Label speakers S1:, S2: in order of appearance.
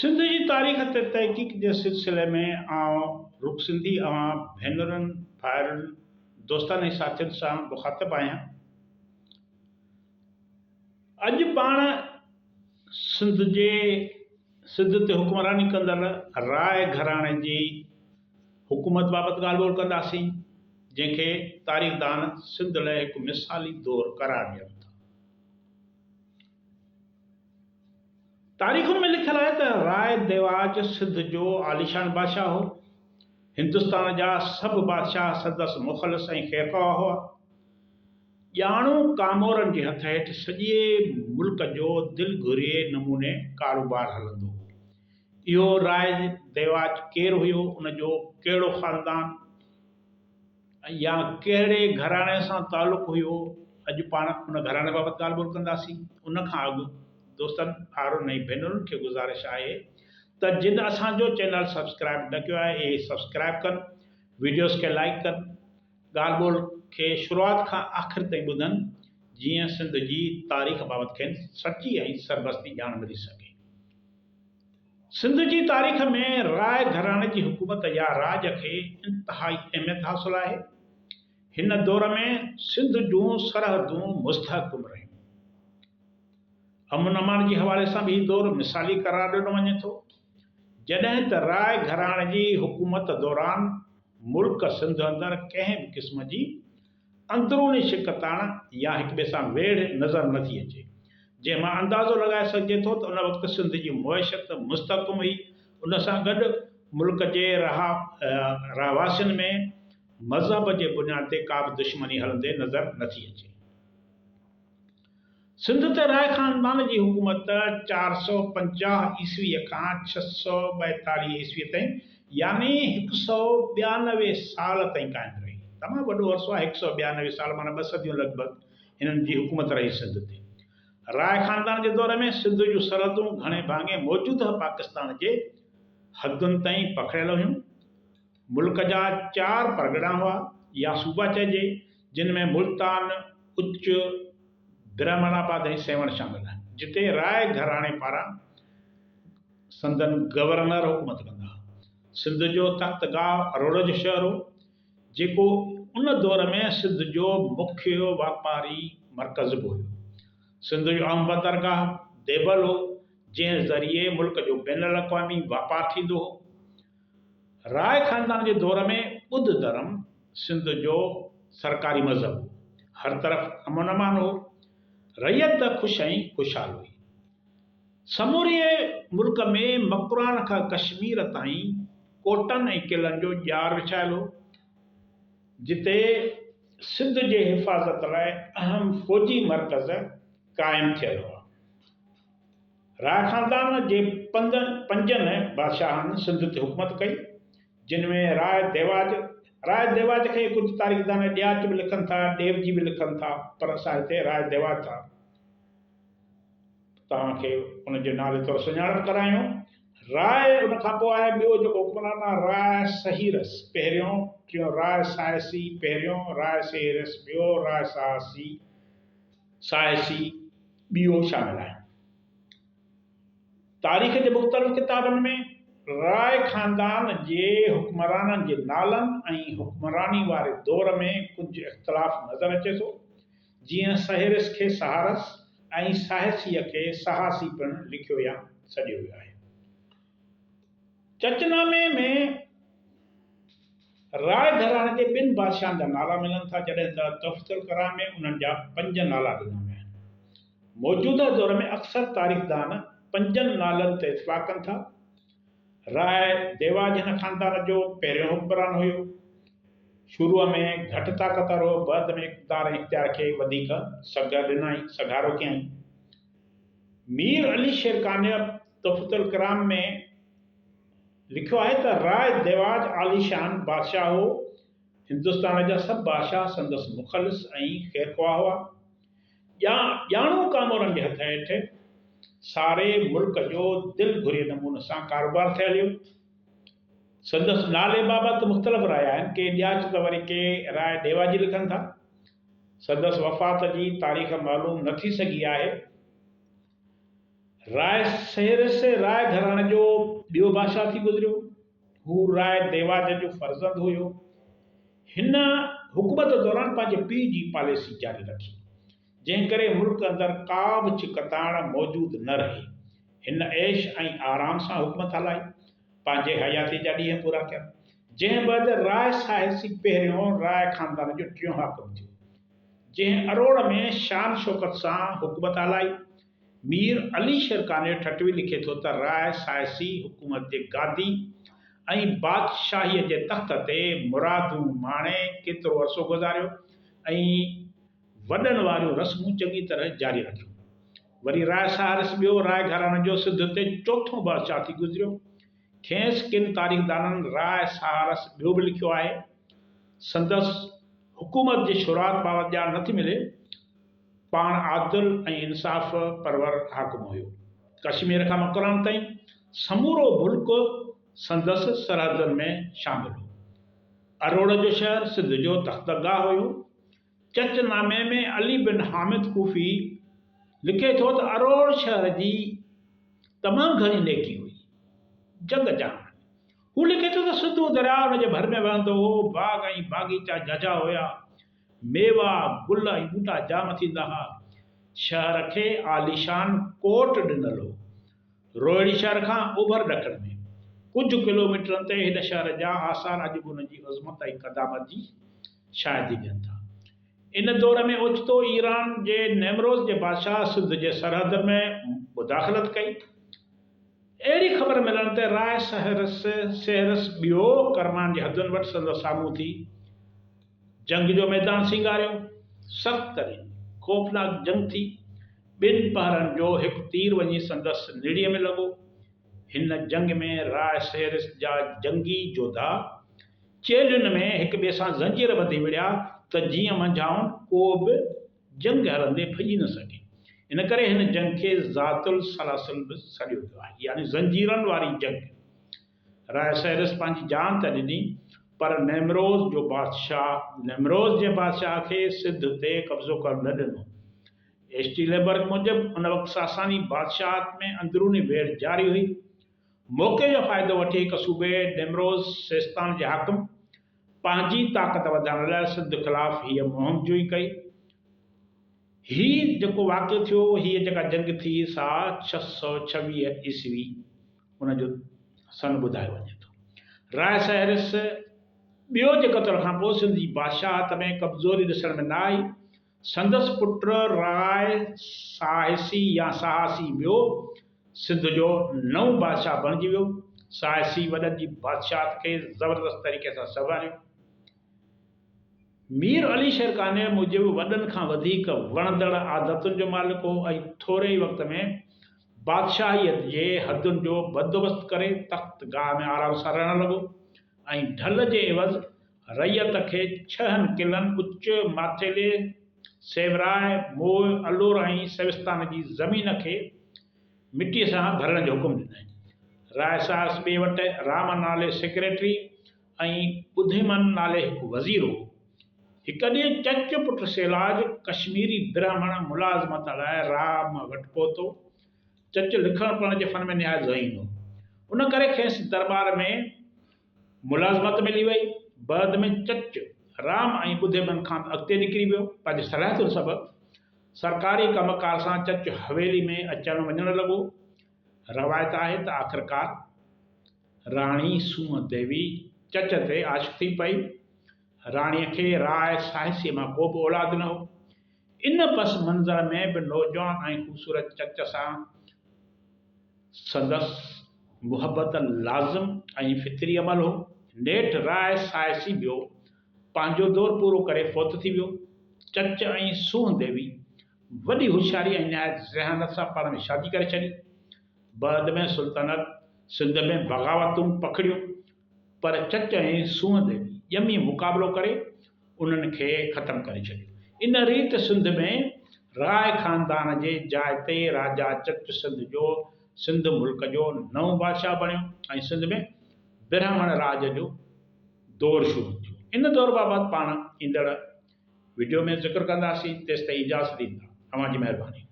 S1: سنڌ جي تاريخ تي تحقيق جي سلسلي ۾ آئون رڪ سنڌي اوهان ڀينرن، ڀائرن، دوستن ۽ ساٿين سان مخاطب آهيان. اڄ پاڻ سنڌ جي سنڌ تي حڪمراني ڪندڙ راء گهراڻي جي حڪومت بابت ڳالهه ٻولهه ڪنداسين، جنهن کي تاريخدان سنڌ لاء هڪ مثالي دور قرار ڏين ٿا. تاريخن ۾ لکيل آهي ته راء ديواج سنڌ جو عاليشان بادشاهه هو. هندستان جا سڀ بادشاهه سندس مخلص ۽ خيرخواهه هئا. ڄاڻو ڪامورن جي هٿ هيٺ سڄي ملڪ جو دل گهريي نموني ڪاروبار هلندو هو. اهو راء ديواج ڪير هيو، ان جو ڪهڙو خاندان يا ڪهڙي گهراڻي سان تعلق هيو، اڄ پاڻ ان گهراڻي بابت ڳالهه ٻولهه ڪنداسين. ان کان اڳ دوستن، ڀائرن ۽ ڀينرن کي گذارش آهي ته جن اسان جو چينل سبسڪرائب نه ڪيو آهي اهي سبسڪرائب ڪن، وڊيوز کي لائيڪ ڪن، ڳالهه ٻولهه کي شروعات کان آخر تائين ٻڌن جيئن سنڌ جي تاريخ بابت کين سچي ۽ سربستي ڄاڻ ملي سگهي. سنڌ جي تاريخ ۾ راء گهراڻي جي حڪومت يا راڄ کي انتهائي اهميت حاصل آهي. هن دور ۾ سنڌ جون سرحدون مستحڪم رهيون. امن امان جي حوالي سان به هي دور مثالي قرار ڏنو وڃي ٿو. جڏهن ته راء گهراڻي جي حڪومت دوران ملڪ سنڌ اندر ڪنهن به قسم جي اندروني ڇڪتاڻ يا هڪٻئي سان ويڙهه نظر نه ٿي اچي، جنهن مان اندازو لڳائي سگهجي ٿو ته ان وقت سنڌ جي معيشت مستحڪم هئي، ان سان گڏ ملڪ جي رهواسين ۾ مذهب جي بنياد تي ڪا به دشمني هلندي نظر نه ٿي اچي. سنڌ تي راء خاندان جي حڪومت 450 عيسويء کان 642 عيسويء تائين يعني هڪ سئو ٻيانوي سال تائين قائم رهي. تمام وڏو عرصو آهي هڪ سئو ٻيانوي سال معنيٰ ٻه صديون لڳ ڀڳ هنن جي حڪومت رهي سنڌ تي. راء خاندان جي دور ۾ سنڌ جون سرحدون گهڻي ڀاڱي موجوده پاڪستان جي حدن تائين پکڙيل هيون. ملڪ جا چار پرڳڻا هئا يا صوبا چئجي، جن ۾ ملتان، اچ، برهمڻ آباد ۽ سيوهڻ شامل آهن، جتي راء گهراڻي پاران سندن گورنر حڪومت ڪندا هئا. سنڌ جو تخت گاهه اروڙ جو شهر هو، جيڪو ان دور ۾ سنڌ جو مکيه واپاري مرڪز به هيو. سنڌ جو اهم بندرگاهه ديبل هو، جنهن ذريعي ملڪ جو بين الاقوامي واپار ٿيندو هو. راء خاندان جي دور ۾ ٻڌ ڌرم سنڌ جو سرڪاري مذهب هو. هر طرف امن امان هو. رعيت خوش ۽ خوشحال هئي. سموري ملڪ ۾ مڪران کان ڪشمير تائين ڪوٽن ۽ قلعن جو ڄار وڇايل هو، جتي سنڌ جي حفاظت لاء اهم فوجي مرڪز قائم ٿيل هئا. راء خاندان جي پنجن بادشاهن سنڌ تي حڪومت ڪئي، جن ۾ راء ديواج، راء ديواج کي ڪجهه تاريخدان ڏياچ به لکن ٿا، ڏيوجي به لکن ٿا، پر اسان هتي راء ديواج ٿا توهان کي ان جي نالي طور سڃاڻپ ڪرايون. راء ان کان پوء آهي ٻيو جيڪو حڪمران آهي راء سهيرس پهريون، ٽيون راء ساهسي پهريون، راء سهيرس ٻيو، راء ساهسي ساهسي ٻيو شامل آهن. تاريخ جي مختلف ڪتابن ۾ راء خاندان جي حڪمرانن جي نالن ۽ حڪمراني واري دور ۾ ڪجهه اختلاف نظر اچي ٿو، جيئن سهيرس کي سهارس ۽ ساهسيء کي سهاسي پڻ لکيو يا سڏيو ويو آهي. چچنامي ۾ راء گهراڻي جي ٻن بادشاهن جا نالا ملن ٿا، جڏهن ته تحفة الڪرام ۾ انهن جا پنج نالا ڏنا ويا آهن. موجوده دور ۾ اڪثر تاريخدان پنجن نالن تي اتفاق ڪن ٿا. راء ديواج هن خاندان جو پهريون حڪمران هيو. شروع ۾ گهٽ طاقتور هو، بعد ۾ اقتدار ۽ اختيار کي وڌيڪ سگهه ڏنائين، سگهارو ڪيائين. مير علي شير قانع تحفة الڪرام ۾ لکيو آهي ته راء ديواج عاليشان بادشاهه هو. هندستان جا سڀ بادشاهه سندس مخلص ۽ خيرخواهه هئا. ڄاڻو ڪامورن جي هٿ هيٺ ساري ملڪ جو دل گهريي نموني سان ڪاروبار ٿي هليو. سندس نالي بابت مختلف رايا آهن، ڪي ڏياچ ته وري ڪي راء ڏيواجي لکن ٿا. سندس وفات جي تاريخ معلوم نه ٿي سگهي آهي. راء سهرس راء گهراڻي جو ٻيو بادشاهه ٿي گذريو. هو راء ديواج جو فرزند هيو. هن حڪومت دوران پنهنجي پيء جي پاليسي جاري رکي، جنهن ڪري ملڪ اندر ڪا به ڇڪتاڻ موجود نه رهي. هن عيش ۽ آرام سان حڪومت هلائي، پنهنجي حياتيء جا ڏينهن پورا ڪيا. جنهن بعد راء ساهسي پهريون راء خاندان جو ٽيون حاڪم ٿيو، جنهن اروڙ ۾ شان شوڪت سان حڪومت هلائي. مير علي شير قانع ٺٽوي لکي ٿو ته راء سائسي حڪومت جي گادي ۽ بادشاهيء جي تخت تي مرادون ماڻي ڪيترو عرصو گذاريو ۽ وڏن واريون رسمون چڱي طرح جاري رکيون. وري راء سهارس ٻيو راء گهراڻي جو سنڌ تي چوٿون بادشاهه ٿي گذريو. کيس ڪن تاريخدانن راء سهارس ٻيو به لکيو آهي. سندس حڪومت جي شروعات بابت ڄاڻ نٿي ملي. پاڻ عادل ۽ انصاف پرور حاڪم هيو. ڪشمير کان مڪران تائين سمورو ملڪ سندس سرحدن ۾ شامل هو. اروڙ جو شهر سنڌ جو تختگاهه هيو. چچ نامي ۾ علي بن حامد ڪوفي لکي ٿو ته اروڙ شهر جي تمام گهڻي نيڪي هئي. جڳ جهان ۾. هو لکي ٿو ته سنڌو درياء ان جي ڀر ۾ وهندو هو، باغ ۽ باغيچا جهجها هيا. ميوا، گل ۽ ٻوٽا جام ٿيندا ها. شهر کي عاليشان ڪوٽ ڏنل هو. روهڙي شهر کان اوڀر ڏکڻ ۾ ڪجهه ڪلوميٽرن تي هن شهر جا آثار اڄ به ان جي عظمت ۽ قدامت جي شاهدي ڏين ٿا. ان دور ۾ اوچتو ايران جي نيمروز جي بادشاهه سنڌ جي سرحدن ۾ مداخلت ڪئي. اهڙي خبر ملڻ تي راء سهرس، سهرس ٻيو، ڪرمان جي حدن وٽ سندس سامهون ٿي جنگ جو ميدان سينگاريو. سخت ترين خوفناڪ جنگ ٿي. ٻن پهرن جو هڪ تير وڃي سندس نڙيء ۾ لڳو. هن جنگ ۾ راء سهرس جا جنگي جوڌا چيلهين ۾ هڪ ٻئي سان زنجير ٻڌي وڙهيا ته جيئن منجهائن ڪو به جنگ هلندي ڀڄي نه سگهي. ان ڪري هن جنگ کي ذات السلاسل به سڏيو ويو آهي يعني زنجيرن واري جنگ. راء سهرس پنهنجي جان ته ڏني، پر نيمروز جو بادشاهه نيمروز جي بادشاهه کي سنڌ تي قبضو ڪرڻ نه ڏنو. ايڇ ٽي ليبرگ موجب ان وقت ساساني بادشاهت ۾ اندروني ويڙهه جاري هئي. موقعي جو فائدو وٺي هڪ صوبي نيمروز سيستان جي حاڪم پنهنجي طاقت وڌائڻ لاء سنڌ خلاف هيء مهم جوئي ڪئي. هي جيڪو واقعو ٿيو، هيء جيڪا جنگ ٿي سا 626 عيسوي ان جو سن ٻڌايو وڃي ٿو. راء سهرس ٻيو جي قتل کان پوء سنڌ جي بادشاهت ۾ ڪمزوري ڏسڻ ۾ نه آئي. سندس پٽ راء ساهسي يا سهاسي ٻيو سنڌ جو نئون بادشاهه بڻجي ويو. ساهسي وڏن جي بادشاهت کي زبردست طريقي سان سنواريو. مير علي شير قانع موجب وڏن کان وڌيڪ وڻندڙ عادتن جو مالڪ هو ۽ ٿوري ئي وقت ۾ بادشاهيت جي حدن جو بندوبست ڪري تخت گاهه ۾ آرام سان رهڻ لڳو ۽ ڍل جي عيوض رعيت کي ڇهن قلعن اچ، ماٿيلي، سيوراء، موء، الور ۽ سيوستان جي زمين کي مٽيء سان ڀرڻ جو حڪم ڏنائين. راء ساهس ٻئي وٽ رام نالي سيڪريٽري ۽ ٻڌيمن نالي هڪ وزير هو. هڪ ڏينهن چچ پٽ سيلاج ڪشميري برهمڻ ملازمت لاء رام وٽ پهتو. چچ لکڻ پڙهڻ جي فن ۾ نهايت ذهين هو. ان ڪري کيس درٻار ۾ ملازمت ملي وئي. بعد ۾ چچ رام ۽ ٻڌيمن کان به اڳتي نڪري ويو. پنهنجي صلاحيتن سبب سرڪاري ڪم ڪار سان چچ حويلي ۾ اچڻ وڃڻ لڳو. روايت آهي ته آخرڪار راڻي سونهن ديوي چچ تي عاشق ٿي پئي. راڻيء کي راء ساهسيء مان ڪو به اولاد نه هو. ان پس منظر ۾ به نوجوان ۽ خوبصورت چچ سان سندس محبت لازم ۽ فطري عمل هو. نيٺ راء ساهسي ٻيو پنهنجو دور پورو ڪري فوت ٿي ويو. چچ ۽ سونهن ديوي وڏي هوشياري ۽ نهايت ذهانت سان پاڻ ۾ شادي ڪري ڇڏي. بعد ۾ سلطنت سنڌ ۾ بغاوتون پکڙيون، پر چچ ۽ سونهن ديوي ڄمي مقابلو ڪري انهن کي ختم ڪري ڇڏيو. ان ريت سنڌ ۾ راء خاندان جي جاء تي راجا چچ سنڌ جو سنڌ ملڪ جو نئون بادشاهه بڻيو ۽ سنڌ ۾ برهمڻ راڄ جو دور شروع ٿيو. ان دور بابت پاڻ ايندڙ وڊيو ۾ ذڪر ڪنداسين، تيستائين اجازت ڏيندا. اوهان جي مهرباني.